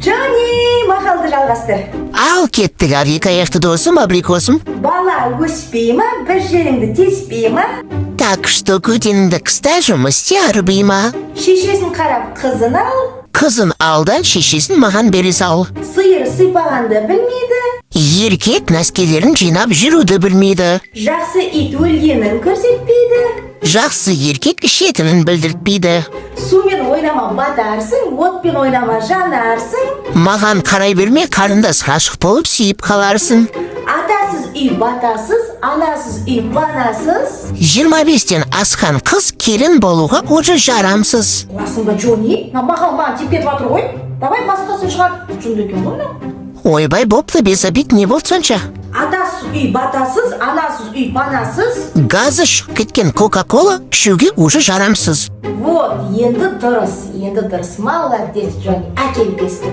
Джонни, мақалды жалғастыр. Ал кеттік, ал, екі аяқты досым, абрикосым. Бала өспей ма, бір жеріңді теспей ма? Так что көтеніңді қыста жұмыс істе, арби ма. Шешесін қарап қызын ал. Қызын ал да, шешесін маған бере сал. Сиыр сыйпағанды білмейді. Еркек носкилерін жинап жүруді білмейді. Жақсы ит өлгенін көрсетпейді. Жақсы еркек ішетінін білдіртпейді. Сумен ойнама, батарсың, отпен ойнама, жанарсың. Маған қарай берме, қарындас, ғашық болып сүйіп қаларсың. Атасыз үй батасыз, анасыз үй панасыз. 25-тен асқан қыз келін болуға уже жарамсыз. Қуасың ба, Джонни? Мына мақал маған тиіп кетіп жатыр ғой. Давай басқасын шығар. Жынды екен ғой мынау. Ойбай, бопты, без обид, не болды сонша? Атасыз үй батасыз, анасыз үй панасыз. Газы шығып кеткен кока кола ішуге уже жарамсыз. Вот, енді дұрыс, енді дұрыс. Молодец, Джонни. Әкел бесті.